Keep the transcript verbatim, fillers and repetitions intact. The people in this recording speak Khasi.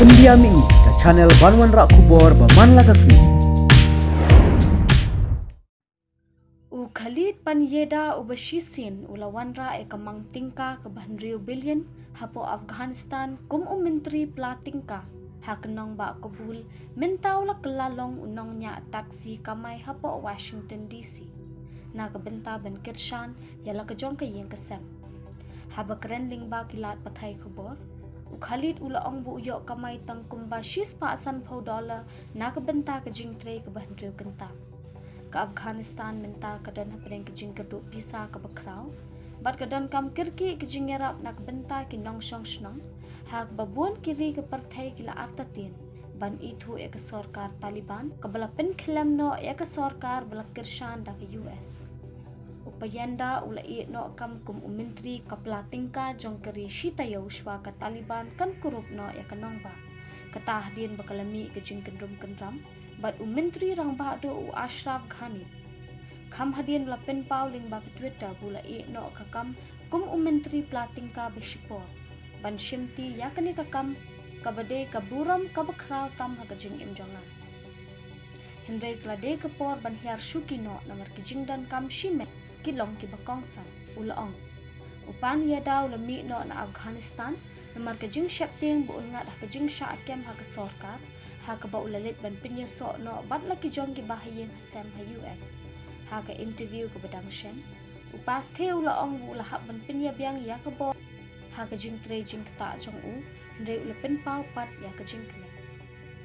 India Mihngi, ka channel ban wanrah khubor ba man la ka sngi. U Khalid Panyeda uba shisien u la wanrah ïa ka mang tyngka kaba hynriew billion hapoh Afghanistan kum u myntri pla tyngka ha ka nongbah Kabul, mynta u la kylla long u nongñiah taxi kamai hapoh Washington D C na ka bynta ban kyrshan ïa la ka jong ka ïing ka sem. Haba kren lyngba ki lad pathai khubor, u Khalid u la ong ba u ïoh kamai tang kumba shispah sanphew dollar na ka bynta ka jingtrei kaba hynriew kynta. Ka Afghanistan mynta ka don hapdeng ka jingkyrduh pisa kaba khraw bad ka donkam kyrkieh ka jingïarap na ka bynta ki nongshong shnong, ha kaba bun ki ri ka pyrthei ki la artatien ban ithuh ïa ka sorkar Taliban kaba la pynkhlem noh ïa ka sorkar ba la kyrshan da ka U S. U Panyeda u la ïeh noh kam kum u myntri ka pla tyngka jong ka ri shi taïew shuwa ka Taliban kan kurup noh ïa ka nongbah, kata hadien ba ka la mih ka jingkyndrum kyndram bad u myntri rangbah duh u Ashraf Ghani. Kham hadien ba la pynpaw lyngba ka Twitter ba u la ïeh noh ka kam kum u myntri pla tyngka ba shipor ban shimti ïa kane ka kam kaba dei ka burom kaba khraw tam ha ka jingim jong nga. Hynrei ka la dei ka por ban hiar shuki noh namar ki jingdonkam shimet ki long kiba kongsan, u la ong. U Panyeda u la mih noh na Afghanistan namar ka jingsheptieng ba un ngat ha ka jingshah kem ha ka sorkar, ha kaba u la leit ban pynïasoh noh bad la ki jong ki bahaïing hasem ha U S. Ha ka interview kaba dang shen, u Pasthe u la ong ba u la hap ban pynïabiang ïa ka bor ha ka jingtrei jingktah jong u, hynrei u la pynpaw pat ïa ka jingkyrmen.